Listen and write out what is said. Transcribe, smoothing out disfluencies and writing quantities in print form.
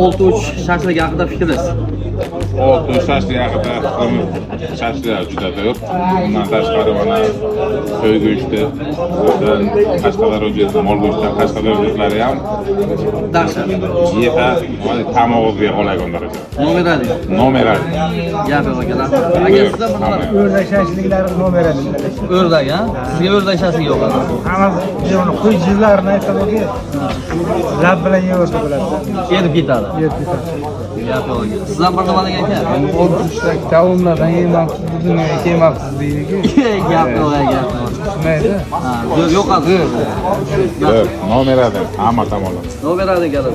Olti uch shashligi haqida fikringiz? Olti shashlik haqida fikrimiz, shashliklar juda zo'r. Undan tashqari, mana so'y go'shti, masalan, Qashqadaryo viloyati mol go'shtidan Qashqadaryo viloyatlari ham Dahshat. Yeha, ta'mi og'izga qoladigan darajada. Номер один. Номер один. Gap yo'q aka, rahmat. Aka, sizlar bunaqa O'rdak shashliklari номер один. O'rdak, ha? Sizga o'rdak shashligi yoqadi. Hammasi uni qo'y jizlarini aytsam, aka, lab bilan yeyaversa bo'ladi. Erib ketadi. Yerib ketadi. Gap yo'q aka. Sizlar bir nima degan aka? Olti-uchta taomlardan yemabsiz, bu dunyoga kelmabsiz deydi-ku. Gap yo'q aka, gap yo'q. Shundayda. Ha, zo'r yo'qadi. Zo'r, номер один hamma tomonlama. Номер один aka.